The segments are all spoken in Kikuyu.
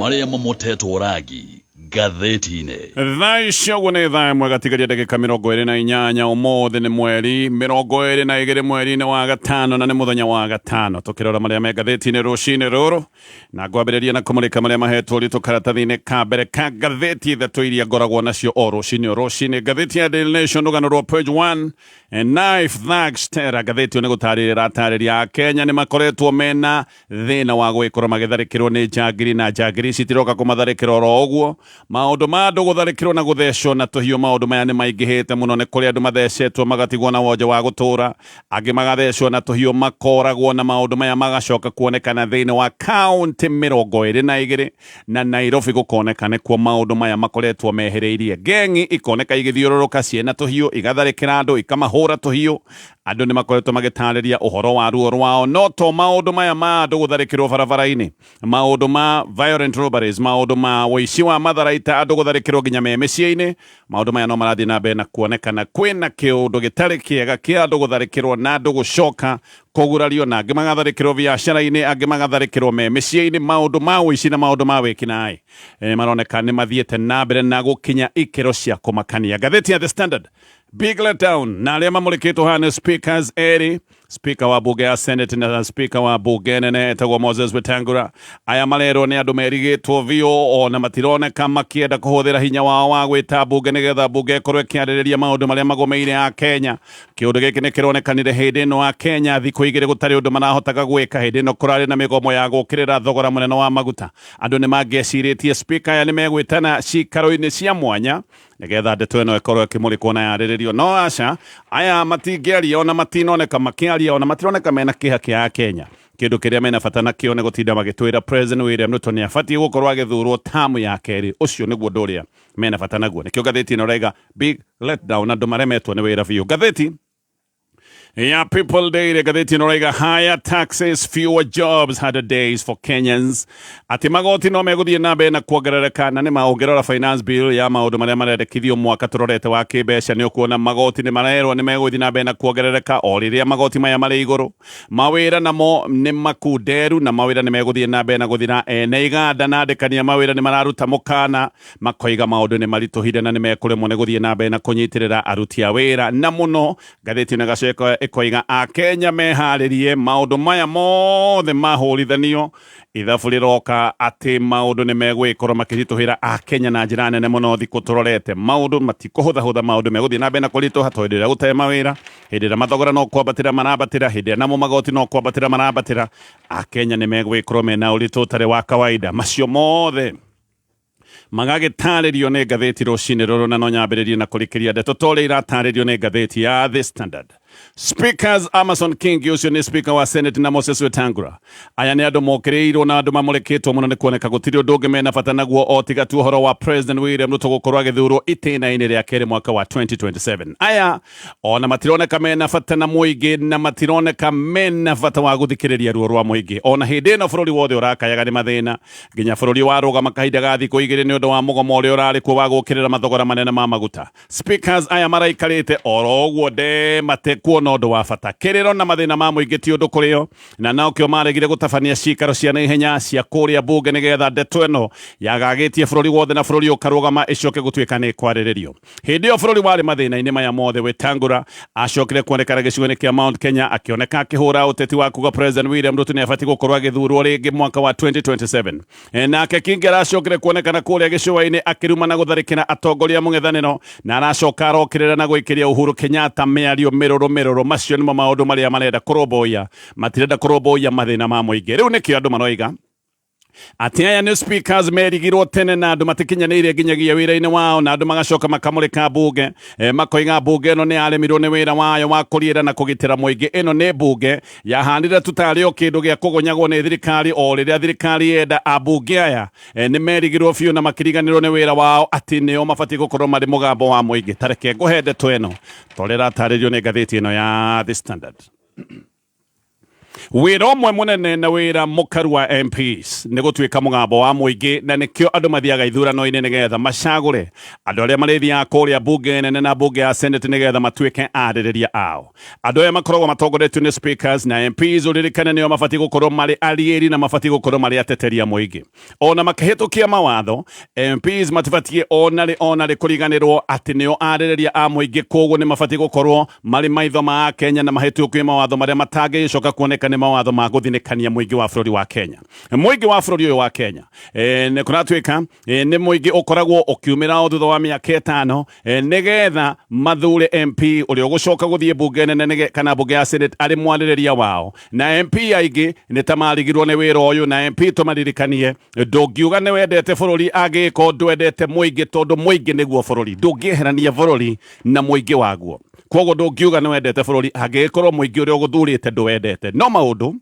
Marĩa mamotetwo rangi ngathĩti-inĩ. Thaa ici ũguo nĩ thaa ĩmwe gatigaria ndagĩka 28. Ũmũthĩ nĩ mweri 22 mweri-inĩ wa gatano, na nĩ mũthenya wa gatano. Tũkĩrora marĩa me ngathĩti-inĩ rũcinĩ rũrũ, na ngwambĩrĩria na kũmũrĩka marĩa mahetwo ũritũ karatathi-inĩ ka mbere ka ngathĩti ithatũ iria ngoragwo nacio o rũcinĩ o rũcinĩ. Ngathĩti ya Daily Nation, rũgano rwa page 1, Knife Thugs Terror. Ngathĩti ĩyo nĩ gũtarĩria ĩratarĩria Akenya nĩ makoretwo mena thĩna wa gũgĩkorwo magĩtharĩkĩrwo nĩ njangiri, na njangiri ici itiroka kũmatharĩkĩra oro ũguo. Maũndũ ma andũ gũtharĩkĩrwo na gũthecwo na tũhiũ, maũndũ maya nĩ maingĩhĩte mũno. Nĩ kũrĩ andũ mathecetwo magatigwo na wonje wa gũtũra, angĩ magathecwo na tũhiũ makoragwo, na maũndũ maya magacoka kuonekana thĩinĩ wa kaũntĩ 22, na Nairobi gũkoneka nĩkuo maũndũ maya makoretwo mehĩrĩirie. Ngengi ikoneka igĩthiũrũrũka ciĩna tũhiũ, igatharĩkĩra andũ, ikamahũra tũhiũ. Andũ nĩ makoretwo magĩtarĩria ũhoro wa ruo rwao, no to maũndũ maya ma andũ gũtharĩkĩrwo barabara-inĩ, maũndũ ma violent robberies, maũndũ ma ũici wa matharaita, andũ gũtharĩkĩrwo nginya me mĩciĩ-inĩ, maũndũ maya no marathiĩ na mbere na kuonekana. Kwĩna kĩũndũ gĩtarĩ kĩega kĩa andũ gũtharĩkĩrwo na andũ gũcoka kũgurario, na angĩ magatharĩkĩrwo biacara-inĩ, angĩ magatharĩkĩrwo me mĩciĩ-inĩ. Maũndũ ma ũici na maũndũ ma wĩkinaĩ maroneka nĩ mathiĩte na mbere na gũkinya ikĩro cia kũmakania. Ngathĩti ya The Standard, big letdown, na arĩa mamũrĩkĩtwo haha nĩ speakers erĩ, speaker wa bunge ya Senate na speaker wa bunge nene etagwo Moses Wetangula. Aya marerwo nĩ andũ merigĩtwo biũ, ona matironeka makĩenda kũhũthĩra hinya wao wa gwĩta bunge nĩgetha bunge ĩkorwo ĩkĩarĩrĩria maũndũ marĩa magũmĩire a Kenya. Kĩũndũ gĩkĩ nĩ kĩronekanire hĩndĩ ĩno a Kenya thikũ igĩrĩ gũtarĩ ũndũ marahotaga gwĩka, hĩndĩ ĩno kũrarĩ na mĩgomo ya gũkĩrĩra thogora mũnene wa maguta. Andũ nĩ mangĩecirĩtie speaker aya nĩ megwĩtana cikaro-inĩ cia mwanya nĩgetha ndeto ĩno ĩkorwo ĩkĩmũrĩkwo na yarĩrĩrio, no aca, aya matingĩaria, ona matinoneka makĩaria, ona matironeka mena kĩeha kĩa Kenya. Kĩndũ kĩrĩa mena bata nakĩo nĩ gũtinda magĩtwĩra President William Ruto nĩ abatiĩ gũkorwo agĩthurwo tamu ya kerĩ. Ũcio nĩguo ũndũ ũrĩa mena bata naguo. Nĩkĩo ngathĩti ĩno ĩraiga big letdown, andũ maremetwo nĩ wĩra biũ. Ngathĩti ya People Daily, ngathĩti ĩno ĩraiga higher taxes, fewer jobs, harder days for Kenyans, atĩ magoti no megũthiĩ na mbere na kuongerereka. Na nĩ ma, ũngĩrora finance bill ya maũndũ marĩa marendekithio mwaka tũrorete wa kĩmbeca, nĩ ũkuona magoti nĩ marerwo nĩ megũthiĩ na mbere na kuongerereka. O rĩrĩa magoti maya marĩ igũrũ, mawĩra namo nĩ makunderu, na mawĩra nĩ megũthiĩ na mbere na gũthira. Ene iganda na andĩkani a mawĩra nĩ mararuta mũkana, makoiga maũndũ nĩ maritũhire na nĩ mekũremwo nĩ gũthiĩ na mbere na kũnyitĩrĩra aruti a wĩra. Na mũno ngathĩti ĩno ĩgacoka ĩkoiga Akenya meharĩrie, maũndũ maya mothe mahũrithanio ithabu rĩroka atĩ maũndũ nĩ megũgĩkorwo makĩritũhĩra Akenya na njĩra nene mũno. Thikũ tũrorete maũndũ matikũhũthahũtha, maũndũ megũthiĩ na mbere na kũritũha, tondũ hĩndĩ ĩrĩa gũtarĩ mawĩra, hĩndĩ ĩrĩa mathogora no kwambatĩra marambatĩra, hĩndĩ ĩrĩa namo magoti no kwambatĩra marambatĩra, Akenya nĩ megũgĩkorwo mena ũritũ ũtarĩ wa kawaida. Macio mothe magagĩtarĩrio nĩ ngathĩti rũcinĩ rũrũ, na no nyambĩrĩrie na kũrikĩria ndeto ta ũrĩa iratarĩrio nĩ ngathĩti ya The Standard. Speakers Amason King, ũcio nĩ speaker wa Senate, na Moses Wetangula, aya nĩ andũ mokĩrĩirwo na andũ mamũrĩkĩtwo mũno nĩ kuoneka gũtirĩ ũndũ ũngĩ mena bata naguo o tiga tu ũhoro wa President William Ruto gũkorwo agĩthurwo itĩna-inĩ rĩa kerĩ mwaka wa 2027. Aya ona matironeka mena bata na mũingĩ, na matironeka mena bata wa gũthikĩrĩria ruo rwa mũingĩ, ona hĩndĩ ĩno bũrũri wothe ũrakayaga nĩ mathĩna, nginya bũrũri warũgama kahinda ga thikũ igĩrĩ nĩ ũndũ wa mũgomo ũrĩa ũrarĩ kuo wa gũkĩrĩra mathogora manene ma maguta. Speakers aya maraikarĩte oro ũguo nde matekuona ũndũ wa bata. Kĩrĩro na mathĩna ma mũingĩ ti ũndũ kũrĩo, na nokĩo maregire gũtabania cikaro cia naihenya cia kũrĩa mbunge nĩgetha ndeto ĩno yagagĩtie bũrũri wothe na bũrũri ũkarũgama ĩcoke gũtuĩka nĩ ĩkwarĩrĩrio. Hĩndĩ ĩyo bũrũri warĩ mathĩna-inĩ maya mothe, Wetangula acokire kuonekana gĩcigo-inĩ kĩa Mount Kenya, akĩoneka akĩhũra ũteti wa kuga President William Ruto nĩ abatiĩ gũkorwo agĩthurwo rĩngĩ mwaka wa 2027. Nake Kingi aracokire kuonekana kũrĩa gĩcũa-inĩ akĩruma na gũtharĩkĩra atongoria a mũng'ethanĩro, na aracoka arokĩrĩra na gũikĩria Uhuru Kenyatta mĩario mĩrũrũ mĩrũrũ. Macio nĩmo maũndũ marĩa marenda kũrũmbũiya, matirenda kũrũmbũiya mathĩna ma mũingĩ. Rĩu nĩkĩo andũ maroiga atĩ aya nĩ speakers merigirwo tene na andũ matikinyanĩire nginyagia wĩra-inĩ wao, na andũ magacoka makamũrĩka mbunge, makoiga mbunge ĩno nĩ yaremirwo nĩ wĩra wayo wa kũriĩra na kũgitĩra mũingĩ. Ĩno nĩ mbunge yahanire tu tarĩ o kĩndũ gĩa kũgonyagwo nĩ thirikari o rĩrĩa thirikari yenda. Ambunge aya nĩ merigirwo biũ na makĩriganĩrwo nĩ wĩra wao atĩ nĩo mabatiĩ gũkorwo marĩ mũgambo wa mũingĩ. Tareke ngũhe ndeto ĩno ta ũrĩa ĩratarĩrio nĩ ngathĩti ĩno ya The Standard. Wĩra ũmwe mũnene na wĩra mũkaru wa MPs nĩ gũtuĩka mũgambo wa mũingĩ, na nĩkĩo andũ mathiaga ithurano-inĩ nĩgetha macagũre andũ arĩa marĩthiaga kũrĩa mbunge nene na mbunge ya Senate nĩgetha matuĩke arĩrĩria ao. Andũ aya makoragwo matongoretio nĩ speakers na MPs, ũririkane nĩo mabatiĩ gũkorwo marĩ ariĩri na mabatiĩ gũkorwo marĩ ateteri a mũingĩ. Ona makĩhĩtũkia mawatho, MPs matibatiĩ onarĩ onarĩ kũriganĩrwo atĩ nĩo arĩrĩria a mũingĩ, koguo nĩ mabatiĩ gũkorwo marĩ maitho ma Akenya na mahĩtũkie mawatho marĩa matangĩgĩcoka kuoneka nĩ mawatho ma gũthinĩkania mũingĩ wa bũrũri wa Kenya. Mũingĩ wa bũrũri ũyũ wa Kenya nĩ kũratuĩka nĩ mũingĩ ũkoragwo ũkiumĩra o thutha wa mĩaka 5 nĩgetha mathure MP ũrĩa ũgũcoka gũthiĩ mbunge nene kana mbunge ya Senate arĩ mwarĩrĩria wao. Na MP aingĩ nĩ ta marigirwo nĩ wĩra ũyũ, na MP tũmaririkanie, ndũngiuga nĩ wendete bũrũri angĩgĩkorwo ndwendete mũingĩ, tondũ mũingĩ nĩguo bũrũri. Ndũngĩeherania bũrũri na mũingĩ waguo, koguo ndũngiuga nĩ wendete bũrũri angĩgĩkorwo mũingĩ ũrĩa ũgũthurĩte ndũwendete. No maũndũ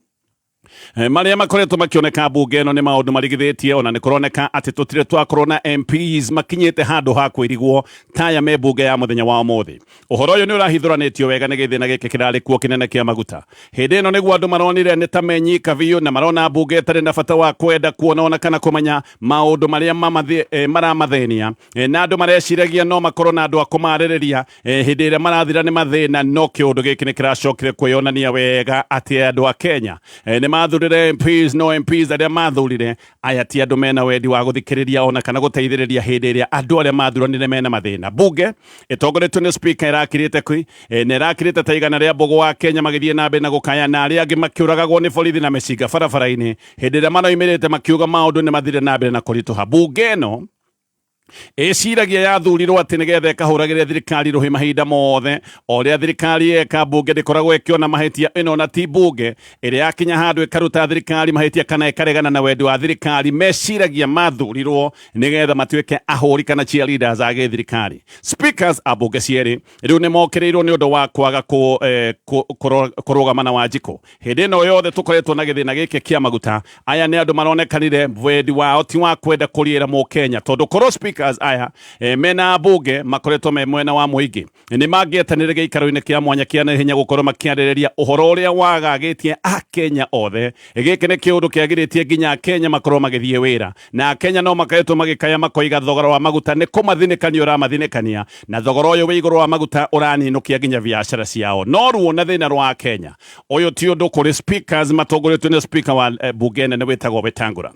marĩa makoretwo makĩoneka mbunge ĩno nĩ maũndũ marigithĩtie, ona nĩ kũroneka atĩ tũtirĩ twakorwo na MPs makinyĩte handũ ha kwĩrigwo taya me mbunge ya mũthenya wa ũmũthĩ. Ũhoro ũyũ nĩ ũrahithũranĩtio wega nĩ gĩthĩna gĩkĩ kĩrarĩ kuo kĩnene kĩa maguta. Hĩndĩ ĩno nĩguo andũ maronire nĩ ta menyika biũ, na marona mbunge ĩtarĩ na bata wa kwenda kuona ona kana kũmenya maũndũ marĩa maramathĩnia, na andũ mareciragia no makorwo na andũ a kũmarĩrĩria hĩndĩ ĩrĩa marathira nĩ mathĩna. No kĩũndũ gĩkĩ nĩ kĩracokire kwĩyonania wega atĩ andũ a Kenya nĩ mathurire MPs, no MPs arĩa mathurire aya ti andũ mena wendi wa gũthikĩrĩria ona kana gũteithĩrĩria hĩndĩ ĩrĩa andũ arĩa mathuranire mena mathĩna. Mbunge ĩtongoretio nĩ speaker ĩrakirĩte kwi na ĩrakirĩte ta igana rĩa mbũgũ wa Kenya magĩthiĩ na mbere na gũkaya, na arĩa angĩ makĩũragagwo nĩ borithi na mĩcinga barabara-inĩ hĩndĩ ĩrĩa manoimĩrĩte makiuga maũndũ nĩ mathire na mbere na kũritũha. Mbunge ĩno ĩciragia yathurirwo atĩ nĩgetha ĩkahũragĩre thirikari rũhĩ mahinda mothe. O ũrĩa thirikari yeka, mbunge ndĩkoragwo ĩkĩona mahĩtia. Ĩno na ti mbunge ĩrĩa yakinya handũ ĩkaruta thirikari mahĩtia kana ĩkaregana na wendi wa thirikari. Meciragia mathurirwo nĩgetha matuĩke ahũri kana cheerleaders a gĩthirikari. Speakers a mbunge cierĩ rĩu nĩ mokĩrĩirwo nĩ ũndũ wa kwaga kũrũgama na Wanjikũ hĩndĩ ĩno yothe tũkoretwo na gĩthĩna gĩkĩ kĩa maguta. Aya nĩ andũ maronekanire wendi wao ti wa kwenda kũriĩra mũkenya, tondũ korwo speakers aya mena mbunge makoretwo me mwena wa mũingĩ, nĩ mangĩetanire gĩikaro-inĩ kĩa mwanya kĩa naihenya gũkorwo makĩarĩrĩria ũhoro ũrĩa wagagĩtie akenya othe. Gĩkĩ nĩ kĩũndũ kĩagirĩtie nginya akenya makorwo magĩthiĩ wĩra, na akenya no makoretwo magĩkaya makoiga thogora wa maguta nĩ kũmathinĩkania ũramathinĩkania, na thogora ũyũ wĩ igũrũ wa maguta ũraninũkia nginya biacara ciao. No ruo na thĩna rwa Kenya, ũyũ ti ũndũ kũrĩ speakers matongoretio nĩ speaker wa mbunge nene wĩtagwo Wetangula.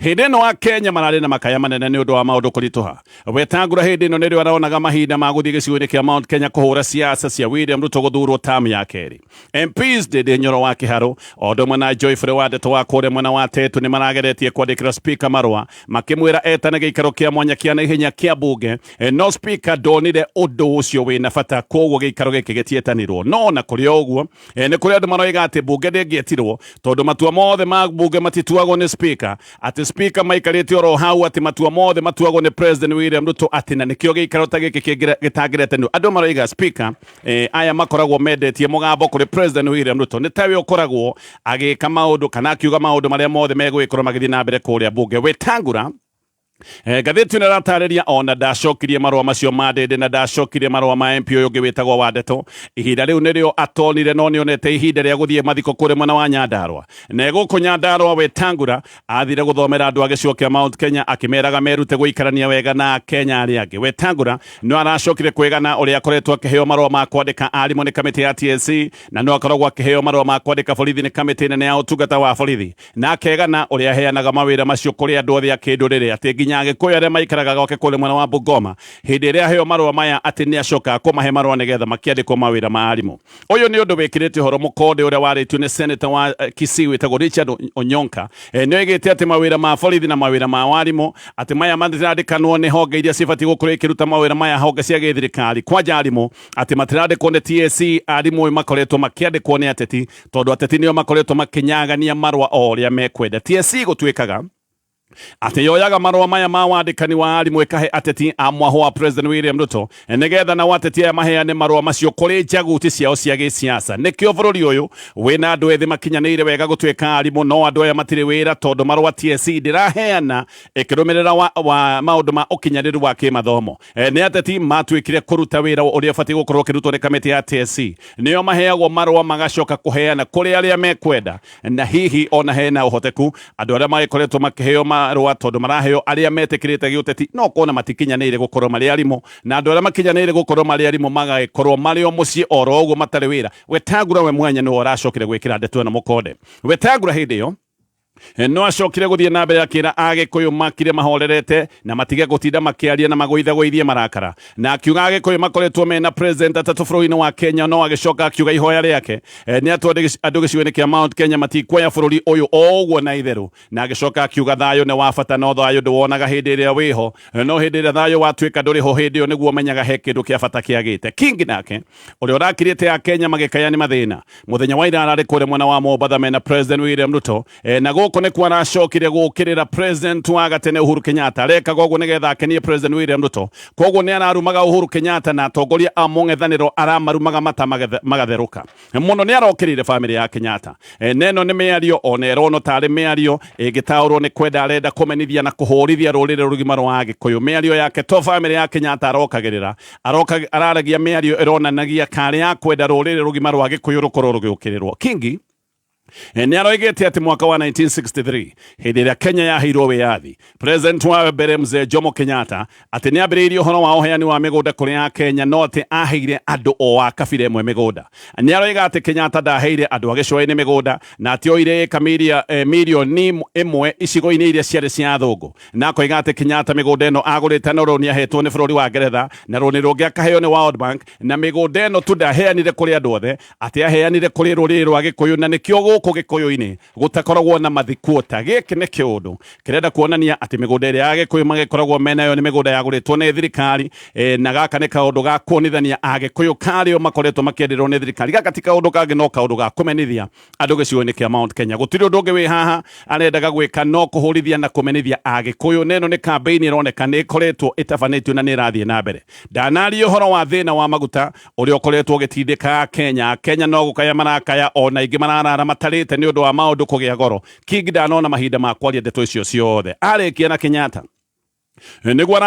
Hĩndĩ ĩno Akenya mararĩ na makaya manene nĩ ũndũ wa maũndũ kũritũha. Wetangula hĩndĩ ĩno nĩrĩo aronaga mahinda ma gũthiĩ gĩcigo-inĩ kĩa Mount Kenya kũhũra siasa cia William Ruto gũthurwo tamu ya kerĩ. MPs Ndindi Nyoro wa Kĩharũ o ũndũ ũmwe na Joyfrey wa Ndeto wa kũrĩa mwena wa Tetu nĩ marageretie kwandĩkĩra speaker marũa makĩmwĩra etane gĩikaro kĩa mwanya kĩa naihenya kĩa mbunge, no speaker ndonire ũndũ ũcio wĩna bata, koguo gĩikaro gĩkĩ gĩtietanirwo. No ona kũrĩ o ũguo, nĩ kũrĩ andũ maroiga atĩ mbunge ndĩngĩetirwo tondũ matua mothe ma mbunge matituagwo nĩ speaker, atĩ speaker maikarĩte oro hau, atĩ matua mothe matuagwo nĩ President William Ruto, atĩ na nĩkĩo gĩikaro ta gĩkĩ gĩtangĩretanirwo. Andũ maroiga speaker aya makoragwo mendetie mũgambo kũrĩ President William Ruto, nĩ tawe ũkoragwo agĩka maũndũ kana akiuga maũndũ marĩa mothe megũgĩkorwo magĩthiĩ na mbere kũrĩa mbunge. Wetangula, ngathĩti ĩno ĩratarĩria ona ndacokirie marũa macio ma Ndĩndĩ na ndacokirie marũa ma MP ũyũ ũngĩ wĩtagwo Wandeto. Ihinda rĩu nĩrĩo atonire, no nĩonete ihinda rĩa gũthiĩ mathiko kũrĩa mwena wa Nyandarua. Na gũkũ Nyandarua, Wetangula athire gũthomera andũ a gĩcigo kĩa Mount Kenya akĩmeraga merute gũikarania wega na Kenya arĩa angĩ. Wetangula no aracokire kwĩgana ũrĩa akoretwo akĩheo marũa ma kwandĩka arimũ nĩ kamĩtĩ ya TSC, na no akoragwo akĩheo marũa ma kwandĩka borithi nĩ kamĩtĩ nene ya ũtungata wa borithi, na akegana ũrĩa aheanaga mawĩra macio kũrĩ andũ othe a kĩndũrĩrĩ, atĩ nginya Agĩkũyũ arĩa maikaraga gwake kũrĩa mwena wa Bungoma, hĩndĩ ĩrĩa aheo marũa maya atĩ nĩ acokaga kũmahe marũa nĩgetha makĩandĩkwo mawĩra ma arimũ. Ũyũ nĩ ũndũ wĩkĩrĩte ũhoro mũkonde ũrĩa warĩtio nĩ senator wa Kisii wĩtagwo Richard Onyonka. Nĩ oigĩte atĩ mawĩra ma borithi na mawĩra ma warimũ atĩ maya matirandĩkanwo nĩ honge iria cibatiĩ gũkorwo ikĩruta mawĩra maya, honge cia gĩthirikari, kwanja arimũ atĩ matirandĩkwo nĩ TSC. Arimũ makoretwo makĩandĩkwo nĩ ateti, tondũ ateti nĩo makoretwo makĩnyagania marũa o ũrĩa mekwenda. TSC gũtuĩkaga Atĩ yoyaga marũa maya ma wandĩkani wa arimũ ĩkahe ateti a mwahũ wa President William Ruto, nĩgetha nao ateti aya maheane marũa macio kũrĩ njaguti ciao cia gĩsiasa. Nĩkĩo bũrũri ũyũ wĩna andũ ethĩ makinyanĩire wega gũtuĩka arimũ, no andũ aya matirĩ wĩra tondũ marũa TSC ndĩraheana ĩkĩrũmĩrĩra wa maũndũ ma ũkinyanĩru wa kĩmathomo. Nĩ ateti matuĩkire kũruta wĩra ũrĩa ũbatiĩ gũkorwo ũkĩrutwo nĩ kamĩtĩ ya TSC. Nĩo maheagwo marũa magacoka kũheana kũrĩ arĩa mekwenda, na hihi ona hena ũhoteku andũ arĩa magĩkoretwo makĩheo marũa, tondũ maraheo arĩa metĩkĩrĩte gĩũteti, no kona matikinyanĩire gũkorwo marĩ arimũ, na andũ arĩa makinyanĩire gũkorwo marĩ arimũ magagĩkorwo marĩ o mũciĩ oro ũguo matarĩ wĩra. Wetangula we mwenya nĩwe ũracokire gwĩkĩra ndeto ĩno mũkonde. Wetangula hĩndĩ ĩyo no acokire gũthiĩ na mbere akĩra Agĩkũyũ makire mahorerete na matige gũtinda makĩaria na magũithagũithie marakara, na akiuga Agĩkũyũ makoretwo mena president atatũ bũrũri-inĩ wa Kenya. No agĩcoka akiuga ihoya rĩake nĩ atĩ andũ gĩcigo-inĩ kĩa Mount Kenya matikuoya bũrũri ũyũ o ũguo na itherũ, na agĩcoka akiuga thayũ nĩ wa bata, no thayũ ndũwonaga hĩndĩ ĩrĩa wĩho, no hĩndĩ ĩrĩa thayũ watuĩka ndũrĩ ho, hĩndĩ ĩyo nĩguo ũmenyaga he kĩndũ kĩa bata kĩagĩte. King nake ũrĩa ũrakirĩte a Kenya magĩkaya nĩ mathĩna, mũthenya wa ira ararĩ kũrĩa mwena wa Mombatha mena President William Ruto, na gũkũ nĩkuo aracokire gũkĩrĩra President wa gatene Uhuru Kenyatta. Arekaga ũguo nĩgetha akenie President William Ruto, koguo nĩ ararumaga Uhuru Kenyatta na atongoria a mũng'ethanĩro aramarumaga mata magatherũka mũno. Nĩ arokĩrĩire bamĩrĩ ya Kenyatta, na ĩno nĩ mĩario ona ĩronwo tarĩ mĩario ĩngĩtaũrwo nĩ kwenda arenda kũmenithia na kũhũrithia rũrĩrĩ rũgima rwa Agĩkũyũ. Mĩario yake to bamĩrĩ ya Kenyatta arokagĩrĩra, araragia mĩario ĩronanagia karĩ ya kwenda rũrĩrĩ rũgima rwa Gĩkũyũ rũkorwo rũgĩũkĩrĩrwo. Kingi nĩ aroigĩte atĩ mwaka wa 1963, hĩndĩ ĩrĩa Kenya yaheirwo wĩyathi, president wa mbere mzee Jomo Kenyatta atĩ nĩ ambĩrĩirie ũhoro wa ũheani wa mĩgũnda kũrĩ a Kenya, no atĩ aheire andũ o a kabira ĩmwe mĩgũnda. Nĩ aroiga atĩ Kenyatta ndaheire andũ a gĩcũa-inĩ mĩgũnda, na atĩ oire ĩka mirioni 1 icigo-inĩ iria ciarĩ cia athũngũ, na akoiga atĩ Kenyatta mĩgũnda ĩno agũrĩte na rũni ahetwo nĩ bũrũri wa Ngeretha na rũni rũngĩ akaheo nĩ World Bank, na mĩgũnda ĩno tu ndaheanire kũrĩ andũ othe, atĩ aheanire kũrĩ rũrĩrĩ rwa Gĩkũyũ, na nĩkĩo gũkũ Gĩkũyũ-inĩ gũtakoragwo na mathikuota. Gĩkĩ nĩ kĩũndũ kĩrenda kuonania atĩ mĩgũnda ĩrĩa ya Gĩkũyũ magĩkoragwo menayo nĩ mĩgũnda yagũrĩtwo nĩ thirikari, na gaka nĩ kaũndũ ga kuonithania Agĩkũyũ karĩo makoretwo makĩenderwo nĩ thirikari. Gaka ti kaũndũ kangĩ no kaũndũ ga kũmenithia andũ gĩcigo-inĩ kĩa Mount Kenya. Gũtirĩ ũndũ ũngĩ wĩ haha arendaga gwĩka no kũhũrithia na kũmenithia Agĩkũyũ, na ĩno nĩ campaign ĩroneka nĩ ĩkoretwo ĩtabanĩtio na nĩ ĩrathiĩ na mbere. Ndanaria ũhoro wa thĩna wa maguta ũrĩa ũkoretwo ũgĩtindĩka Kenya. Kenya no gũkaya marakaya, ona ingĩ mararara matarĩte nĩ ũndũ wa maũndũ kũgĩa goro. King ndanona mahinda ma kwaria ndeto icio ciothe. Arĩkia na Kenyatta nĩguo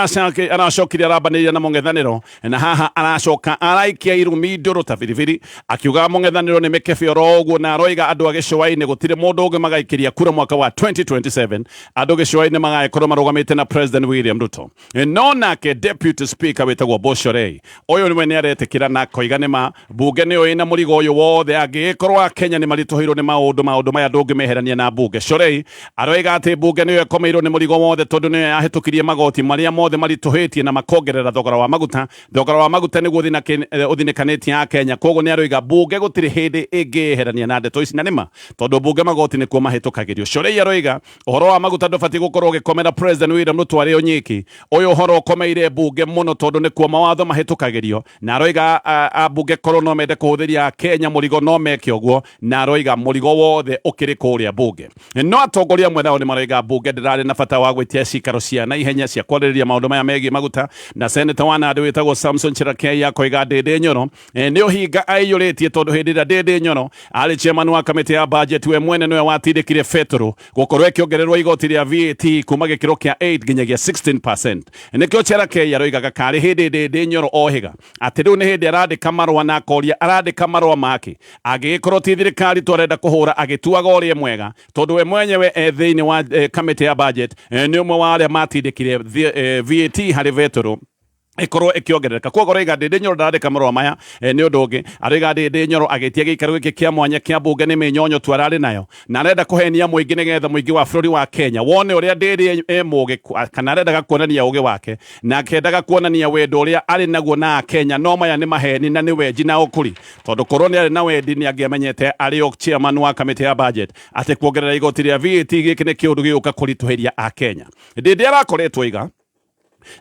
aracokire arambanĩria na mũng'ethanĩro, na haha aracoka araikia irumi ndũrũ ta biribiri, akiuga mũng'ethanĩro nĩ mĩkebe oro ũguo, na aroiga andũ a gĩcũa-inĩ gũtirĩ mũndũ ũngĩ magaikĩria kura mwaka wa 2027. Andũ gĩcũa-inĩ magagĩkorwo marũgamĩte na President William Ruto. No nake Deputy Speaker wĩtagwo Boshorei, ũyũ nĩwe nĩ aretĩkĩra na akoiga nĩ ma mbunge nĩyo ĩna mũrigo ũyũ wothe. Angĩgĩkorwo a Kenya nĩ maritũhĩirwo nĩ maũndũ maya, ndũngĩmeherania na mbunge. Shorei aroiga atĩ mbunge nĩyo ĩkomeirwo nĩ mũrigo wothe, tondũ nĩyo yahĩtũkirie magoti marĩa mothe maritũhĩtie na makongerera thogora wa maguta. Thogora wa maguta nĩguo ũthinĩkanĩtie a Kenya. Koguo nĩ aroiga mbunge gũtirĩ hĩndĩ ĩngĩeherania na ndeto ici, na nĩma tondũ mbunge magoti nĩkuo mahĩtũkagĩrio. Shorei aroiga ũhoro wa maguta ndũbatiĩ gũkorwo ũgĩkomera President William Ruto arĩ o nyiki. Ũyũ ũhoro ũkomeire mbunge mũno, tondũ nĩkuo mawatho mahĩtũkagĩrio, na aroiga ambunge korwo no mende kũhũthĩria Kenya mũrigo no meke ũguo, na aroiga mũrigo wothe ũkĩrĩ kũrĩa mbunge. No atongoria amwe nao nĩ maroiga mbunge ndĩrarĩ na bata wa gwĩtia cikaro cia naihenya cia kwarĩrĩria maũndũ maya megiĩ maguta, na seneta wa Nandi wĩtagwo Samson Cherargei akoiga Ndĩndĩ Nyoro nĩ ũhinga aiyũrĩtie, tondũ hĩndĩ ĩrĩa Ndĩndĩ Nyoro arĩ chairman wa kamĩtĩ ya budget, we mwene nĩwe watindĩkire betũrũ gũkorwo ĩkĩongererwo igoti rĩa VAT kuma gĩkĩro kĩa 8 nginyagia 16%. Nĩkĩo Cherargei aroigaga karĩ hĩndĩ Ndĩndĩ Nyoro ohiga atĩ rĩu nĩ hĩndĩ arandĩka marũa, na akoria arandĩka marũa make angĩgĩkorwo ti thirikari tu arenda kũhũra agĩtuaga ũrĩa mwega, tondũ we mwenyewe e thĩinĩ wa kamĩtĩ ya budget, nĩ ũmwe wa arĩa matindĩkire VAT harĩ betũrũ ĩkorwo ĩkĩongerereka. Koguo aroiga Ndĩndĩ Nyoro ndarandĩka marũa maya nĩ ũndũ ũngĩ. Aroiga Ndĩndĩ Nyoro agĩtia gĩikaro gĩkĩ kĩa mwanya kĩa mbunge nĩ mĩnyonyo tu ararĩ nayo, na arenda kũhenia mũingĩ nĩgetha mũingĩ wa bũrũri wa Kenya wone ũrĩa Ndĩndĩ e mũgĩ, kana arendaga kuonania ũgĩ wake na akendaga kuonania wendo ũrĩa arĩ naguo na Akenya. No maya nĩ maheni na nĩ wenji na ũkũri, tondũ korwo nĩ arĩ na wendi nĩ angĩamenyete arĩ o chairman wa kamĩtĩ ya budget atĩ kuongerera igoti rĩa VAT gĩkĩ nĩ kĩũndũ gĩgũka kũritũhĩria Akenya. Ndĩndĩ arakoretwo iga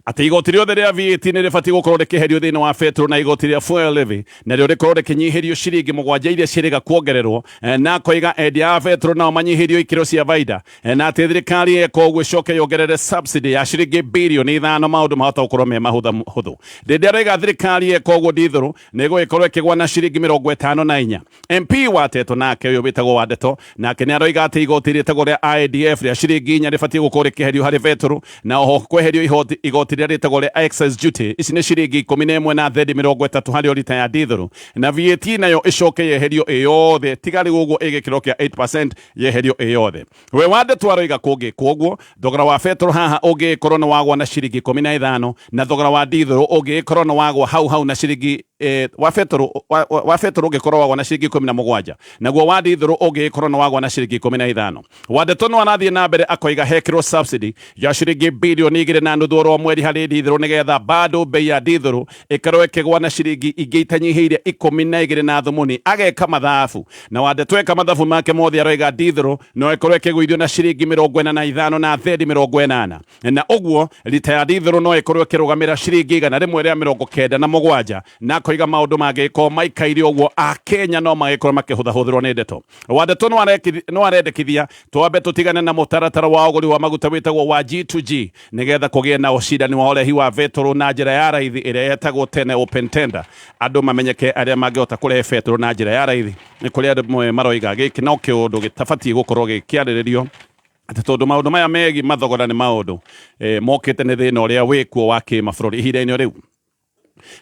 Atĩ igoti rĩothe rĩa VAT nĩ rĩbatiĩ gũkorwo rĩkĩherio thĩinĩ wa betũrũ na igoti rĩa fuel levy narĩo rĩkorwo rĩkĩnyihĩrio ciringi mũgwanja iria ciĩrĩga kuongererwo, na akoiga endia a betũrũ nao manyihĩrio ikĩro cia baida, na atĩ thirikari yeka ũguo ĩcoke yongerere subsidy ya ciringi birioni 5 maũndũ mahota gũkorwo me mahũthũ. Ndĩndĩ aroiga thirikari yeka ũguo ndithũrũ nĩ ĩgũgĩkorwo ĩkĩgwa na ciringi 54. MP wa Teto nake ũyũ wĩtagwo Wandeto nake nĩ aroiga atĩ igoti rĩtagwo rĩa IDF rĩa ciringi 4 rĩbatiĩ gũkorwo rĩkĩeherio harĩ betũrũ, na oho kweherio igoti rĩrĩa rĩtagwo rĩa excise duty, ici nĩ ciringi 11 na thendi 30 harĩ o rita ya ndithũrũ, na VAT nayo ĩcoke yeherio ĩ yothe tiga rĩu ũguo ĩ gĩkĩro kĩa 8% yeherio ĩ yothe. We Wandeto aroiga kũngĩkwo ũguo thogora wa betũrũ haha ũngĩgĩkorwo nĩ wagwa na ciringi 15 na thogora wa ndithũrũ ũngĩgĩkorwo nĩ wagwa hau hau na ciringi wa betũrũ wa betũrũ ũngĩkorwo wagwa na ciringi 17 naguo wa ndithũrũ ũngĩgĩkorwo nĩ wagwa na ciringi 15. Wandeto no arathiĩ na mbere akoiga hekĩrwo subsidy ya ciringi birioni 2.5 oro mweri harĩ ndithũrũ nĩgetha bado bei ya ndithũrũ ĩkorwo ĩkĩgwa na ciringi ingĩ itanyihĩire 12 na thumuni. Ageka mathabu na Wandeto eka mathabu make mothe aroiga ndithũrũ no ĩkorwo ĩkĩgũithio na ciringi 45 na thendi 80, na ũguo rita ya ndithũrũ no ĩkorwo ĩkĩrũgamĩra ciringi 197, na akoiga maũndũ mangĩgĩkorwo maikaire ũguo Akenya no magĩkorwo makĩhũthahũthĩrwo nĩ ndeto. Wandeto no arendekithia twambe tũtigane na mũtaratara wa ũgũri wa maguta wĩtagwo wa G2G nĩgetha kũgĩe na ũcindani wa ũrehi wa betũrũ na njĩra ya raithi ĩrĩa yetagwo tene open tender, andũ mamenyeke arĩa mangĩhota kũrehe betũrũ na njĩra ya raithi. Nĩ kũrĩ andũ amwe maroiga gĩkĩ no kĩũndũ gĩtabatiĩ gũkorwo gĩkĩarĩrĩrio atĩ tondũ maũndũ maya megiĩ mathogora nĩ maũndũ mokĩte nĩ thĩna ũrĩa wĩkuo wa kĩmabũrũri ihinda-inĩ rĩu.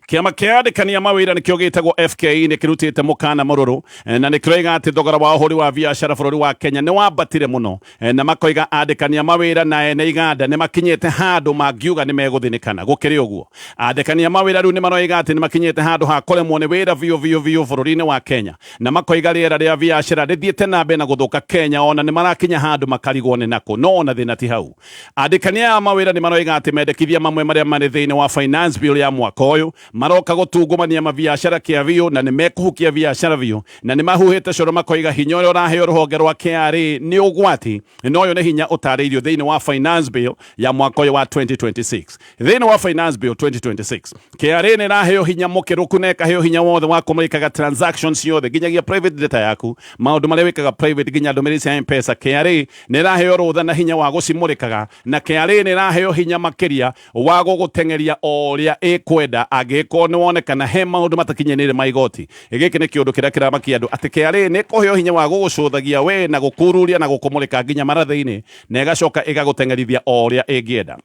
Kĩama kĩa andĩkani a mawĩra nĩkĩo gĩtagwo FKE nĩ kĩrutĩte mũkana mũrũrũ, na nĩ kĩroiga atĩ thogora wa ũhũri wa biacara bũrũri wa Kenya nĩ wambatire mũno, na makoiga andĩkani a mawĩra na ene iganda nĩ makinyĩte handũ mangiuga nĩ megũthĩnĩkana. Gũkĩrĩ ũguo, andĩkani a mawĩra rĩu nĩ maroiga atĩ nĩ makinyĩte handũ ha kũremwo nĩ wĩra biũ biũ biũ bũrũri-inĩ wa Kenya, na makoiga rĩera rĩa biacara rĩthiĩte na mbere na gũthũka Kenya, ona nĩ marakinya handũ makarigwo nĩ nakũ. No ona thĩna ti hau. Andĩkani aya a mawĩra nĩ maroiga atĩ mendekithia mamwe marĩa marĩ thĩinĩ wa finance bill ya mwaka ũyũ maroka gũtungumania mabiacara kĩa biũ na nĩ mekũhukia biacara biũ, na nĩ mahuhĩte coro makoiga hinya ũrĩa ũraheo rũhonge rwa KRA nĩ ũgwati, na ũyũ nĩ hinya ũtarĩirio thĩinĩ wa finance bill ya mwaka ũyũ wa 2026. Thĩinĩ wa finance bill 2026 KRA nĩ ĩraheo hinya mũkĩrũku na ĩkaheo hinya wothe wa kũmũrĩkaga transactions ciothe nginyagia private data yaku, maũndũ marĩa wĩkaga private nginya ndũmĩrĩri cia M-Pesa. KRA nĩ ĩraheo rũtha na hinya wa gũcimũrĩkaga, na KRA nĩ ĩraheo hinya makĩria wa gũgũteng'eria o ũrĩa ĩkwenda angĩgĩkorwo nĩ wonekana he maũndũ matakinyanĩire ma igoti. Gĩkĩ nĩ kĩũndũ kĩrĩa kĩramakia andũ atĩ KRA nĩ ĩkũheo hinya wa gũgũcũthagia we na gũkururia na gũkũmũrĩka nginya mara thĩinĩ, na ĩgacoka ĩgagũteng'erithia o ũrĩa ĩngĩenda.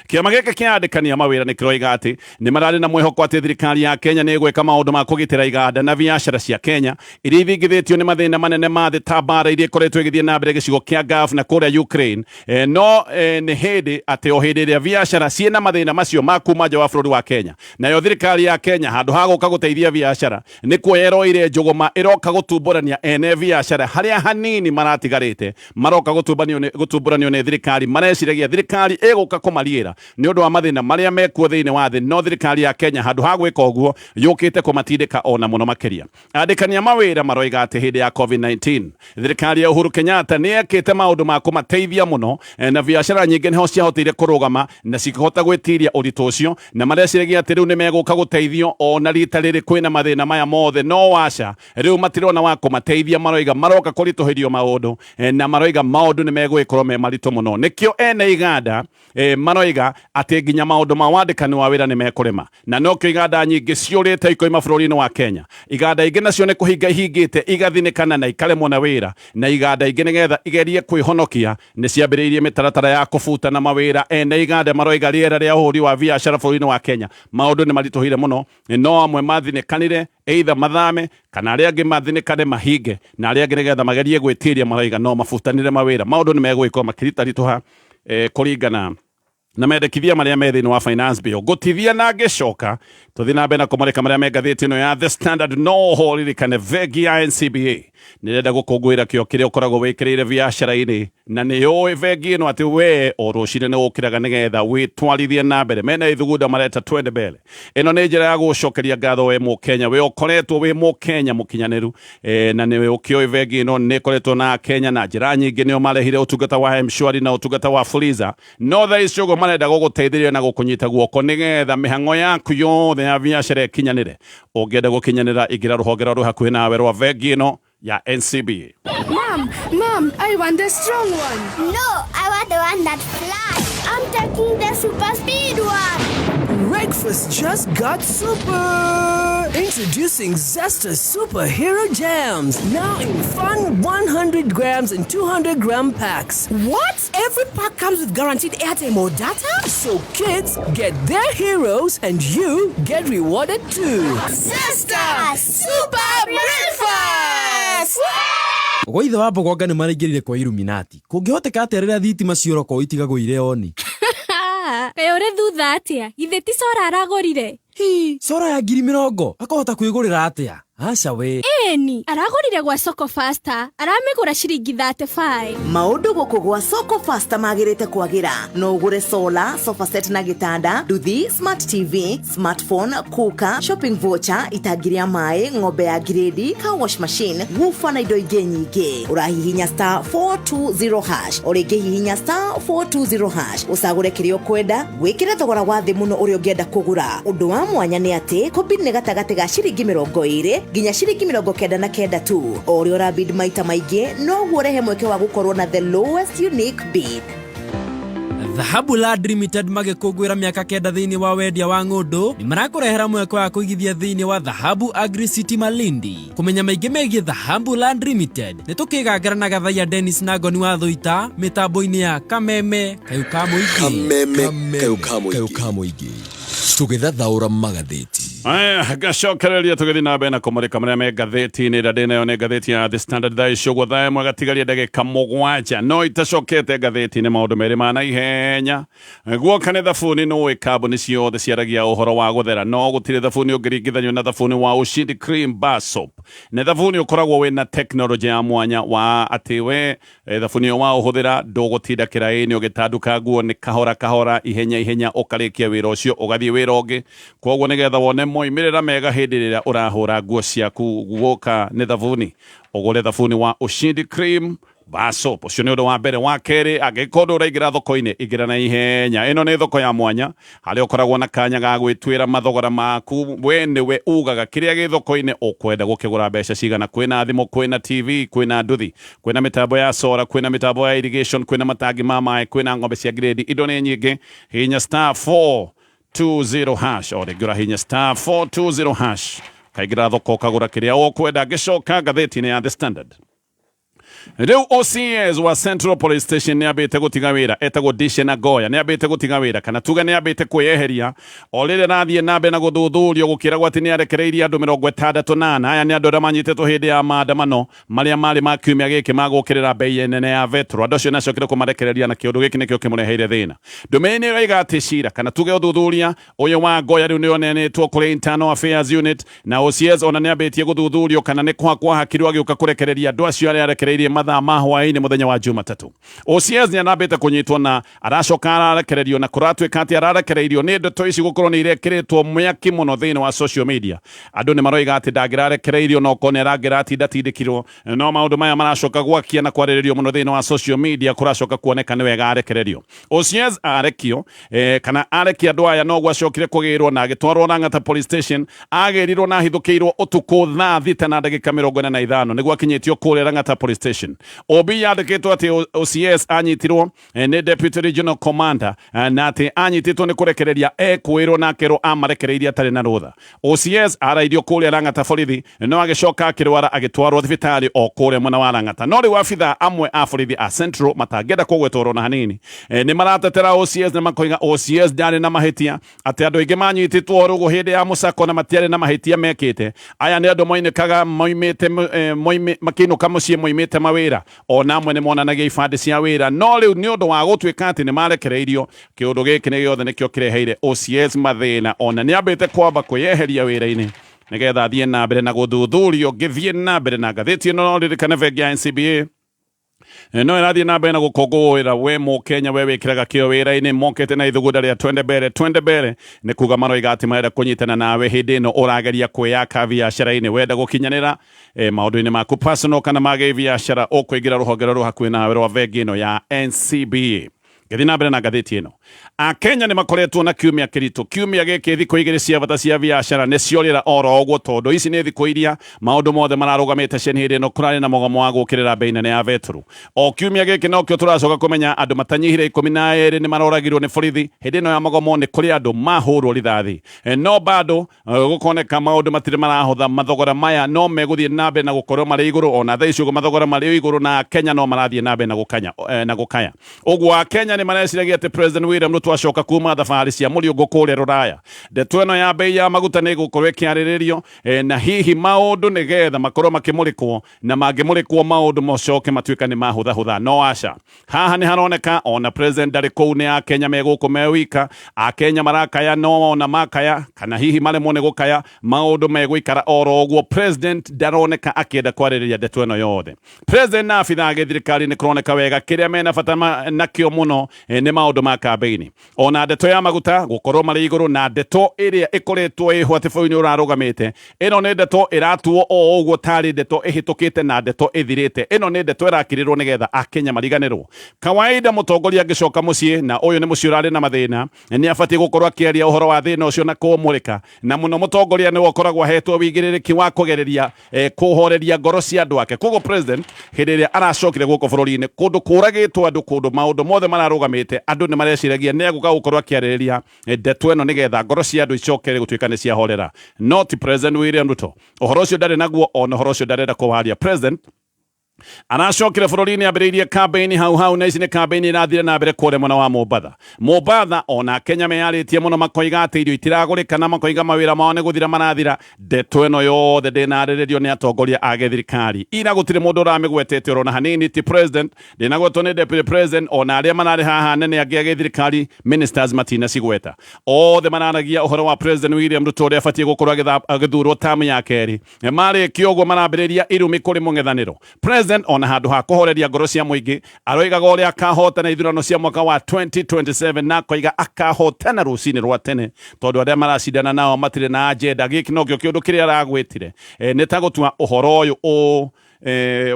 Kĩama gĩkĩ kĩa andĩkani a mawĩra nĩ kĩroiga atĩ nĩ mararĩ na mwĩhoko atĩ thirikari ya Kenya nĩ ĩgwĩka maũndũ ma kũgitĩra iganda na biacara cia Kenya iria ithingithĩtio nĩ mathĩna manene ma thĩ ta mbara iria ikoretwo ĩgĩthiĩ na mbere gĩcigo kĩa Gulf na kũrĩa Ukraine. No nĩ hĩndĩ atĩ o hĩndĩ ĩrĩa biacara ciĩna mathĩna macio ma kuma nja wa bũrũri wa Kenya, nayo thirikari ya Kenya handũ ha gũka gũteithia biacara nĩ kuoya ĩroire njũgũma ĩroka gũtumbũrania ene biacara harĩa hanini maratigarĩte, maroka gũtumbũranio nĩ thirikari. Mareciragia thirikari ĩgũka kũmariĩra nĩ ũndũ wa mathĩna marĩa mekuo thĩinĩ wa thĩ, no thirikari ya Kenya handũ ha gwĩka ũguo yũkĩte kũmatindĩka ona mũno makĩria. Andĩkani a mawĩra maroiga atĩ hĩndĩ ya COVID-19 thirikari ya Uhuru Kenyatta nĩ yekĩte maũndũ ma kũmateithia mũno, na biacara nyingĩ nĩho ciahotire kũrũgama na cikĩhota gwĩtiria ũritũ ũcio, na mareciragia atĩ rĩu nĩ megũka gũteithio ona rita rĩrĩ kwĩna mathĩna maya mothe, no aca, rĩu matirona wa kũmateithia. Maroiga maroka kũritũhĩrio maũndũ, na maroiga maũndũ nĩ megũgĩkorwo me maritũ mũno. Nĩkĩo ene iganda maroiga atĩ nginya maũndũ ma wandĩkani wa wĩra nĩ mekũrema, na nokĩo iganda nyingĩ ciũrĩte ikoima bũrũri-inĩ wa Kenya. Iganda ingĩ nacio nĩ kũhinga ihingĩte igathinĩkana na ikaremwo na wĩra, na iganda ingĩ nĩgetha igerie kwĩhonokia nĩ ciambĩrĩirie mĩtaratara ya kũbutana mawĩra. Ene iganda maroiga rĩera rĩa ũhũri wa biacara bũrũri-inĩ wa Kenya maũndũ nĩ maritũhire mũno, no amwe mathinĩkanire either mathame kana arĩa angĩ mathinĩkane mahinge, na arĩa angĩ nĩgetha magerie gwĩtiria maroiga no mabutanire mawĩra. Maũndũ nĩ megũgĩkorwo makĩritaritũha kũringana na mendekithia marĩa me thĩinĩ wa finance bill. Ngũtithia na ngĩcoka tũthiĩ na mbere na kũmũrĩka marĩa me ngathĩti ĩno ya The Standard. No ho ririkane bengi ya NCBA nĩrenda gũkũngũĩra kĩo kĩrĩa ũkoragwo wĩkĩrĩire biacara-inĩ. Na nĩ yũĩ bengi ĩno atĩ we o rũcinĩ nĩ ũkĩraga nĩgetha wĩtwarithie na mbere. Mena ithugunda mareta twende mbere. Ĩno nĩ njĩra ya gũcokeria ngatho we Mũkenya, we ũkoretwo wĩ Mũkenya mũkinyanĩru na nĩ ũkĩũĩ bengi ĩno nĩ ĩkoretwo na Kenya na njĩra nyingĩ. Nĩo marehire ũtungata wa M-Shwari na ũtungata wa Fuliza, no thaa ici ũguo marenda gũgũteithĩrĩria na gũkũnyita guoko nĩgetha mĩhang'o yaku yothe ya biacara ĩkinyanĩre. Ũngĩenda gũkinyanĩra, ingĩra rũhonge rwa rwĩ hakuhĩ nawe rwa bengi ĩno ya NCBA. Mom, Mom, I want the strong one. No, I want the one that flies. I'm taking the super speed one. Breakfast just got super! Introducing Zesta Superhero Jams, now in fun 100 grams and 200 gram packs. What? Every pack comes with guaranteed airtime or data? So kids get their heroes and you get rewarded too. Zesta Super Breakfast! Gwa ithe wa Mbogonga nĩ maraingĩrire kwa Illuminati. Kũngĩhoteka atĩa rĩrĩa thitima ciora korwo itigagwo irĩ oni? Kaĩ ũrĩ thutha atĩa? Githĩ ti cora aragũrire? Hi, cora ya 20,000 akahota kwĩgũrĩra atĩa? Aca we. Ĩni, aragũrire gwa Soko Faster, aramĩgũra ciringi 35. Maũndũ gũkũ gwa Soko Faster magĩrĩte kwagĩra. No ũgũre solar, sofa set na gĩtanda, nduthi, smart TV, smartphone, cooker, shopping voucher, itangi rĩa maĩ, ng'ombe ya ngirĩndi, car wash machine, woofer na indo ingĩ nyingĩ. Ũrahihinya star 420 hash, o rĩngĩ hihinya star 420 hash, ũcagũre kĩrĩa ũkwenda, wĩkĩre thogora wa thĩ mũno ũrĩa ũngĩenda kũgũra. Ũndũ wa mwanya nĩ atĩ kũbid nĩ gatagatĩ ga ciringi 20 nginya ciringi 99 tu. O ũrĩa ũrabid maita maingĩ, noguo ũrehe mweke wa gũkorwo na the lowest unique bid. Dhahabu Land Limited magĩkũngũĩra mĩaka 9 thĩinĩ wa wendia wa ng'ũndũ nĩ marakũrehera mweke wa kũigithia thĩinĩ wa Dhahabu Agri City Malindi. Kũmenya maingĩ megiĩ Dhahabu Land Limited nĩ tũkĩgangara na Gathaiya Dennis na Ngoni wa Thũita mĩtambo-inĩ ya Kameme Kayũ ka Mũingĩ. Kameme Kayũ ka Mũingĩ tũgĩthathaũra magathĩti. Aya, ngacokereria tũgĩthiĩ na mbere na kũmũrĩka marĩa me ngathĩti-inĩ. Ĩrĩa ndĩ nayo nĩ ngathĩti ya The Standard. Thaa ici ũguo thaa ĩmwe gatigaria ndagĩka 7, no itacokete ngathĩti-inĩ maũndũ merĩ ma naihenya. Guoka nĩ thabuni. Nũĩ kambuni ciothe ciaragia ũhoro wa gũthera, no gũtirĩ thabuni ũngĩringithanio na thabuni wa Ushindi Cream Bar Soap. Nĩ thabuni ũkoragwo wĩna tekinoronjĩ ya mwanya wa atĩ we thabuni ũyũ wa ũhũthĩra ndũgũtinda kĩraĩ-inĩ ũgĩtanduka nguo, nĩ kahora kahora, ihenya ihenya, ũkarĩkia wĩra ũcio ũgathiĩ wĩra ũngĩ. Koguo nĩgetha wone moimĩrĩra mega hĩndĩ ĩrĩa ũrahũra nguo ciaku, guoka nĩ thabuni, ũgũre thabuni wa Ushindi Cream Bar Soap. Ũcio nĩ ũndũ wa mbere. Wa kerĩ, angĩkorwo ndũraingĩra thoko-inĩ, ingĩra na ihenya. Ĩno nĩ thoko ya mwanya harĩa ũkoragwo na kanya ga gwĩtuĩra mathogora maku. We nĩwe ugaga kĩrĩa gĩ thoko-inĩ ũkwenda gũkĩgũra mbeca cigana. Kwĩna thimũ, kwĩna TV, kwĩna nduthi, kwĩna mĩtambo ya solar, kwĩna mĩtambo ya irrigation, kwĩna matangi ma maĩ, kwĩna ng'ombe cia grade, indo nĩ nyingĩ. Hihinya star 420 hash, o rĩngĩ ũrahihinya star 420 hash, kaingĩra thoko ũkagũra kĩrĩa ũkwenda. Ngĩcoka ngathĩti-inĩ ya The Standard, rĩu OCS wa Central Police Station nĩ ambĩte gũtiga wĩra, etagwo Dishen Agoya, nĩ ambĩte gũtiga wĩra, kana tuge nĩ ambĩte kwĩyeheria o rĩrĩa arathiĩ na mbere na gũthuthurio gũkĩragwo atĩ nĩ arekereirie andũ 64. Aya nĩ andũ arĩa manyitĩtwo hĩndĩ ya maandamano marĩa marĩ ma kiumia gĩkĩ ma gũkĩrĩra bei nene ya vetro. Andũ acio nĩacokire kũmarekereria na kĩũndũ gĩkĩ nĩkĩo kĩmũreheire thĩna. Ndũmĩrĩri nĩ ĩroiga atĩ cira, kana tuge ũthuthuria ũyũ wa Ngoya, rĩu nĩ ũneanĩtwo kũrĩ Internal Affairs Unit, na OCS ona nĩ ambĩtie gũthuthurio kana nĩ kũhakwo hakirwo agĩũka kũrekereria andũ acio arĩa arekereirie mathaa ma hwaĩ-inĩ mũthenya wa Jumatatũ. OCS nĩ arambĩte kũnyitwo na aracoka ararekererio, na kũratuĩka atĩ ararekereirio nĩ ndeto ici gũkorwo nĩ irekĩrĩtwo mĩaki mũno thĩinĩ wa social media. Andũ nĩ maroiga atĩ ndangĩrarekereirio no korwo nĩ arangĩratindatindĩkirwo, no maũndũ maya maracoka gwakia na kwarĩrĩrio mũno thĩinĩ wa social media, kũracoka kuoneka nĩ wega arekererio. OCS arekio kana arekia andũ aya, no gwacokire kũgĩrwo na agĩtwarwo Lang'ata Police Station. Agĩrirwo na ahithũkĩirwo ũtukũ thaa 6:45 nĩguo akinyĩtio kũrĩa Lang'ata Police Station. OB yandĩkĩtwo atĩ OCS anyitirwo nĩ Deputy Regional Commander na atĩ anyitĩtwo nĩ kũrekereria ekwĩrwo na akerwo amarekereirie atarĩ na rũtha. OCS arairio kũrĩa Lang'ata borithi, no agĩcoka akĩrwara agĩtwarwo thibitarĩ o kũrĩa mwena wa Lang'ata. No rĩu abithaa amwe a borithi a Central matangĩenda kũgwetwo na hanini nĩ maratetera OCS na makoiga OCS ndarĩ na mahĩtia, atĩ andũ aingĩ manyitĩtwo rũgũ hĩndĩ ya mũcako na matiarĩ na mahĩtia mekĩte. Aya nĩ andũ moinĩkaga moimĩte makĩinũka mũciĩ moimĩte mawĩra, ona amwe nĩ monanagia ibandĩ cia wĩra. No rĩu nĩ ũndũ wa gũtuĩka atĩ nĩ marekereirio, kĩũndũ gĩkĩ nĩ gĩothe nĩkĩo kĩreheire OCS mathĩna, ona nĩ ambĩte kwamba kwĩyeheria wĩra-inĩ nĩgetha athiĩ na mbere na gũthuthurio. Ngĩthiĩ na mbere na ngathĩti ĩno, no ririkane bengi ya NCBA No ĩrathiĩ na mbere na gũkũngũĩra we mũkenya we wĩkĩraga kĩo wĩra-inĩ mokĩte na ithugunda rĩa twende mbere twende mbere nĩ kuga maroiga atĩ marenda kũnyitana nawe hĩndĩ ĩno ũrageria kwĩyaka biacara-inĩ wenda gũkinyanĩra maũndũ-inĩ maku personal kana ma gĩbiacara ũkũingĩra rũhonge rũrũ hakuhĩ nawe rwa bengi ĩno ya NCBA. Ngĩthiĩ na mbere na ngathĩti ĩno, Akenya nĩ makoretwo na kiumia kĩritũ. Kiumia gĩkĩ thikũ igĩrĩ cia bata cia biacara nĩ ciorĩra oro ũguo, tondũ ici nĩ thikũ iria maũndũ mothe mararũgamĩte ceni. Hĩndĩ ĩno kũrarĩ na mũgomo wa gũkĩrĩra mbei nene ya betũrũ. O kiumia gĩkĩ nokĩo tũracoka kũmenya andũ matanyihire 12 nĩ maroragirwo nĩ borithi hĩndĩ ĩno ya mũgomo. Nĩ kũrĩ andũ mahũrwo rithathi, no bado gũkoneka maũndũ matirĩ marahũtha. Mathogora maya no megũthiĩ na mbere na gũkorwo marĩ igũrũ. Ona thaa ici ũguo mathogora marĩ igũrũ na Kenya no marathiĩ na mbere na gũkanya na gũkaya ũguo. Akenya nĩ mareciragia atĩ President William Ruto acoka kuma thabarĩ cia mũriũngũ kũrĩa rũraya, ndeto ĩno ya bei ya maguta nĩ ĩgũkorwo ĩkĩarĩrĩrio, na hihi maũndũ nĩgetha makorwo makĩmũrĩkwo, na mangĩmũrĩkwo maũndũ macoke matuĩka nĩ mahũthahũtha. No aca, haha nĩ haroneka ona president ndarĩ kũu, nĩ Akenya me gũkũ me wika. Akenya marakaya, no ona makaya kana hihi maremwo nĩ gũkaya, maũndũ megũikara oro ũguo. President ndaroneka akĩenda kwarĩrĩria ndeto ĩno yothe. President na abithaa a gĩthirikari nĩ kũroneka wega kĩrĩa mena bata nakĩo mũno nĩ maũndũ ma kambĩini, ona ndeto ya maguta gũkorwo marĩ igũrũ na ndeto ĩrĩa ĩkoretwo ĩho atĩ bũrũri nĩ ũrarũgamĩte. Ĩno nĩ ndeto ĩratuo o ũguo tarĩ ndeto ĩhĩtũkĩte na ndeto ĩthirĩte. Ĩno nĩ ndeto ĩrakirĩrwo nĩgetha Akenya mariganĩrwo. Kawaida mũtongoria angĩcoka mũciĩ, na ũyũ nĩ mũciĩ ũrarĩ na mathĩna, nĩ abatiĩ gũkorwo akĩaria ũhoro wa thĩna ũcio na kũũmũrĩka. Na mũno mũtongoria nĩwe ũkoragwo ahetwo wĩigĩrĩrĩki wa kũgereria kũhoreria ngoro cia andũ ake. Koguo president hĩndĩ ĩrĩa aracokire gũkũ bũrũri-inĩ, kũndũ kũragĩtwo andũ, kũndũ maũndũ mothe mararũgamĩte, andũ nĩ mareciragia nĩ egũka gũkorwo akĩarĩrĩria ndeto ĩno nĩgetha ngoro cia andũ icokere gũtuĩka nĩ ciahorera. No ti President William Ruto, ũhoro ũcio ndarĩ naguo, ona ũhoro ũcio ndarenda kũwaria. President aracokire bũrũri-inĩ ambĩrĩirie campaign hau hau, na ici nĩ campaign irathire na mbere kũrĩa mwena wa Mombatha. Mombatha ona Kenya meyarĩtie mũno, makoiga atĩ irio itiragũrĩka na makoiga mawĩra mao nĩ gũthira marathira. Ndeto ĩno yothe ndĩnarĩrĩrio nĩ atongoria a gĩthirikari. Ira gũtirĩ mũndũ ũramĩgwetete orona hanini, ti president, ndĩnagwetwo nĩ deputy president, ona arĩa mararĩ haha anene angĩ a gĩthirikari, ministers, matinacigweta. Othe mararagia ũhoro wa President William Ruto ũrĩa abatiĩ gũkorwo agĩthurwo tamu ya kerĩ. Marĩkia ũguo marambĩrĩria irumi kũrĩ mũng'ethanĩro. President ona handũ ha kũhoreria ngoro cia mũingĩ, aroigaga ũrĩa akahotana ithurano cia mwaka wa 2027, na akoiga akahotana rũcinĩ rwa tene tondũ arĩa maracindana nao matirĩ na agenda. Gĩkĩ nokĩo kĩũndũ kĩrĩa aragwĩtire, nĩ ta gũtua ũhoro ũyũ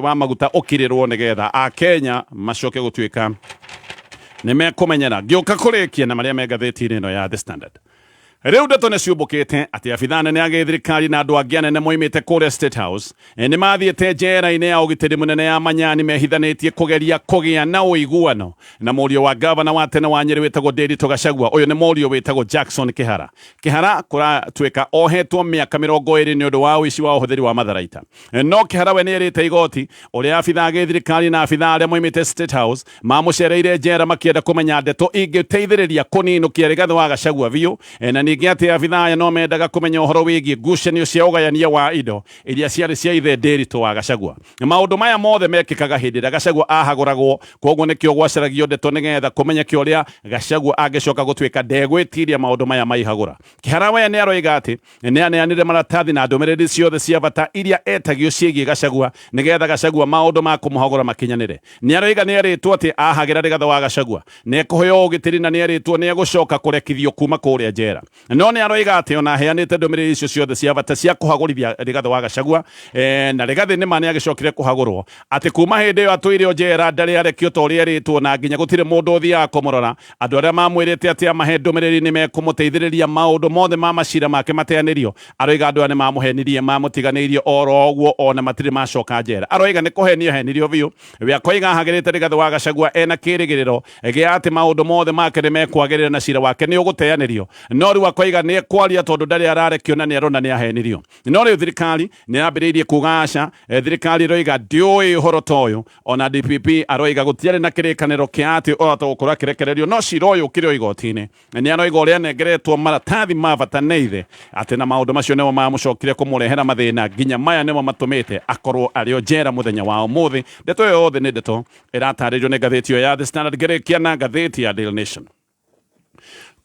wa maguta ũkirĩrwo nĩgetha Akenya macoke gũtuĩka nĩ mekũmenyera. Ngĩũka kũrĩkia na marĩa me ngathĩti-inĩ ĩno ya The Standard, rĩu ndeto nĩ ciũmbũkĩte atĩ abithaa anene a gĩthirikari na andũ angĩ anene moimĩte kũrĩa State House nĩ mathiĩte njera-inĩ ya ũgitĩri mũnene ya Manyani mehithanĩtie kũgeria kũgĩa na ũiguano na mũriũ wa gavana wa tene wa Nyĩrĩ wĩtagwo Ndiritu Gachagua. Ũyũ nĩ mũriũ wĩtagwo Jackson Kĩhara. Kĩhara kũratuĩka ohetwo mĩaka 20 nĩ ũndũ wa ũici wa ũhũthĩri wa matharaita. No Kĩhara we nĩ erĩte igoti ũrĩa abithaa a gĩthirikari na abithaa arĩa moimĩte State House mamũcereire njera makĩenda kũmenya ndeto ingĩteithĩrĩria kũninũkia Rigathĩ wa Gachagua biũ, na ningĩ atĩ abithaa aya no mendaga kũmenya ũhoro wĩgiĩ ngucanio cia ũgayania wa indo iria ciarĩ cia ithe Ndiritu wa Gachagua. Maũndũ maya mothe mekĩkaga hĩndĩ ĩrĩa Gachagua ahagũragwo, koguo nĩkĩo gwacaragio ndeto nĩgetha kũmenyeke ũrĩa Gachagua angĩcoka gũtuĩka ndegwĩtiria maũndũ maya maihagũra. Kĩhara we nĩ aroiga atĩ nĩ aneanire maratathi na ndũmĩrĩri ciothe cia bata iria etagio ciĩgiĩ Gachagua nĩgetha Gachagua maũndũ ma kũmũhagũra makinyanĩre. Nĩ aroiga nĩ erĩtwo atĩ ahagĩra Rigathĩ wa Gachagua nĩ ekũheo ũgitĩri na nĩ erĩtwo nĩ egũcoka kũrekithio kuma kũrĩa njera. No nĩ aroiga atĩ ona aheanĩte ndũmĩrĩri icio ciothe cia bata cia kũhagũrithia Rigathĩ wa Gachagua, na Rigathĩ nĩ ma nĩ agĩcokire kũhagũrwo, atĩ kuma hĩndĩ ĩyo atũire o njera, ndarĩ arekio ta ũrĩa erĩtwo, na nginya gũtirĩ mũndũ ũthiaga kũmũrora. Andũ arĩa mamwĩrĩte atĩ amahe ndũmĩrĩri nĩ mekũmũteithĩrĩria maũndũ mothe ma macira make mateanĩrio, aroiga andũ aya nĩ mamũhenirie, mamũtiganĩirie oro ũguo, ona matirĩ macoka njera. Aroiga nĩ kũhenio ahenirio biũ. We akoiga ahagĩrĩte Rigathĩ wa Gachagua ena kĩrĩgĩrĩro gĩa atĩ maũndũ mothe make nĩ mekwagĩrĩra na cira wake nĩ ũgũteanĩrio. No rĩu akoiga nĩ ekwaria tondũ ndarĩ ararekio na nĩ arona nĩ ahenirio. No rĩu thirikari nĩ yambĩrĩirie kuga aca. Thirikari ĩroiga ndĩũĩ ũhoro ta ũyũ. Ona DPP aroiga gũtiarĩ na kĩrĩkanĩro kĩa atĩ ũrahota gũkorwo akĩrekererio, no cira ũyũ ũkĩrĩ o igoti-inĩ. Nĩ aroiga ũrĩa anengeretwo maratathi ma bata nĩ ithe, atĩ na maũndũ macio nĩmo mamũcokire kũmũrehera mathĩna nginya maya nĩmo matũmĩte akorwo arĩ o njera mũthenya wa ũmũthĩ. Ndeto ĩyo yothe nĩ ndeto ĩratarĩrio nĩ ngathĩti ĩyo ya The Standard. Ngĩrĩkia na ngathĩti ya Daily Nation.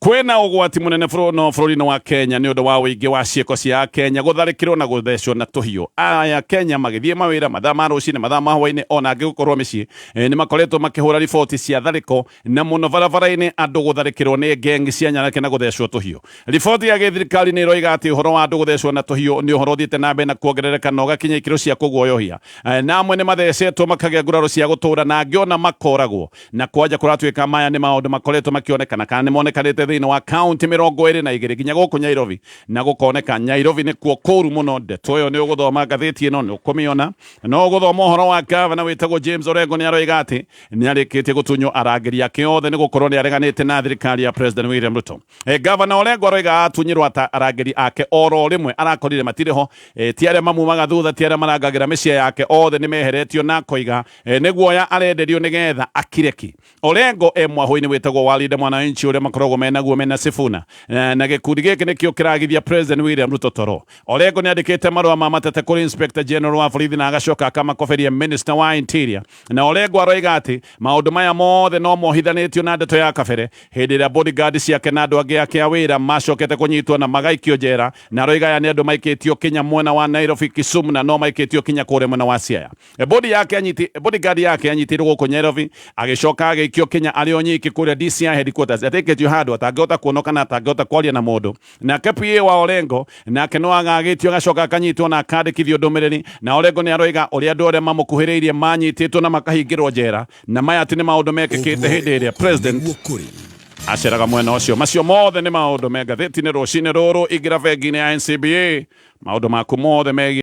Kwĩna ũgwati mũnene no bũrũri-inĩ wa Kenya nĩ ũndũ wa ũingĩ wa ciĩko cia Kenya gũtharĩkĩrwo na gũthecwo na tũhiũ. Aya Kenya magĩthiĩ mawĩra mathaa ma rũcinĩ, mathaa ma hwaĩ-inĩ, ona angĩ gũkorwo mĩciĩ, nĩ makoretwo makĩhũra riboti cia tharĩko na mũno barabara-inĩ andũ gũtharĩkĩrwo nĩ ngengi cia nyanake na gũthecwo tũhiũ. Riboti ya gĩthirikari nĩ ĩroiga atĩ ũhoro wa andũ gũthecwo na tũhiũ nĩ ũhoro ũthiĩte na mbere na kuongerereka na ũgakinya ikĩro cia kũguoyohia. Na amwe nĩ mathecetwo makagĩa nguraro cia gũtũra na angĩ ona makoragwo. Na kwanja kũratuĩka maya nĩ maũndũ makoretwo makĩonekana kana nĩ monekanĩte thĩinĩ wa kaunti 22 nginya gũkũ Nyairobi, na gũkoneka Nyairobi nĩkuo kũru mũno. Ndeto ĩyo nĩ ũgũthoma ngathĩti ĩno, nĩ ũkũmĩona. No ũgũthoma ũhoro wa gavana wĩtagwo James Orengo, nĩ aroiga atĩ nĩ arĩkĩtie gũtunywo arangĩri ake othe nĩ gũkorwo nĩ areganĩte na thirikari ya President William Ruto. Gavana Orengo aroiga atunyirwo ata arangĩri ake oro rĩmwe arakorire matirĩ ho, ti arĩa mamumaga thutha, ti arĩa marangagĩra mĩciĩ yake, othe nĩ meheretio, na akoiga nĩ guoya arenderio nĩgetha akire ki. Orengo e mwahũ-inĩ wĩtagwo wa Linda Mwananchi ũrĩa makoragwo menaguo mena Sifuna, na gĩkundi gĩkĩ nĩkĩo kĩragithia President William Ruto toro. Orengo nĩ andĩkĩte marũa ma mateta kũrĩ Inspector General wa borithi na agacoka akamakoberia Minister wa Interior. Na Orengo aroiga atĩ maũndũ maya mothe no mohithanĩtio na ndeto ya kabere hĩndĩ ĩrĩa bodyguard ciake na andũ angĩ ake a wĩra macokete kũnyitwo na magaikio njera, na aroiga aya nĩ andũ maikĩtio kinya mwena wa Nairobi, Kisumu, na no maikĩtio kinya kũrĩa mwena wa Siaya. Bodyguard yake anyitĩirwo gũkũ Nairobi, agĩcoka agĩikio Kenya arĩ o nyiki kũrĩa DCI headquarters, ateketio handũ atangĩhota kuonoka na atangĩhota kwaria na mũndũ. Nake PA wa Orengo nake no agagĩtio, agacoka akanyitwo na akandĩkithio ndũmĩrĩri. Na Orengo nĩ aroiga ũrĩa andũ arĩa mamũkuhĩrĩirie manyitĩtwo na makahingĩrwo njera, na maya atĩ nĩ maũndũ mekĩkĩte hĩndĩ ĩrĩa president aceraga mwena ũcio. Macio mothe nĩ maũndũ me ngathĩti-inĩ rũcinĩ rũrũ. Ingĩra bengi-inĩ ya NCBA, maũndũ maku mothe megiĩ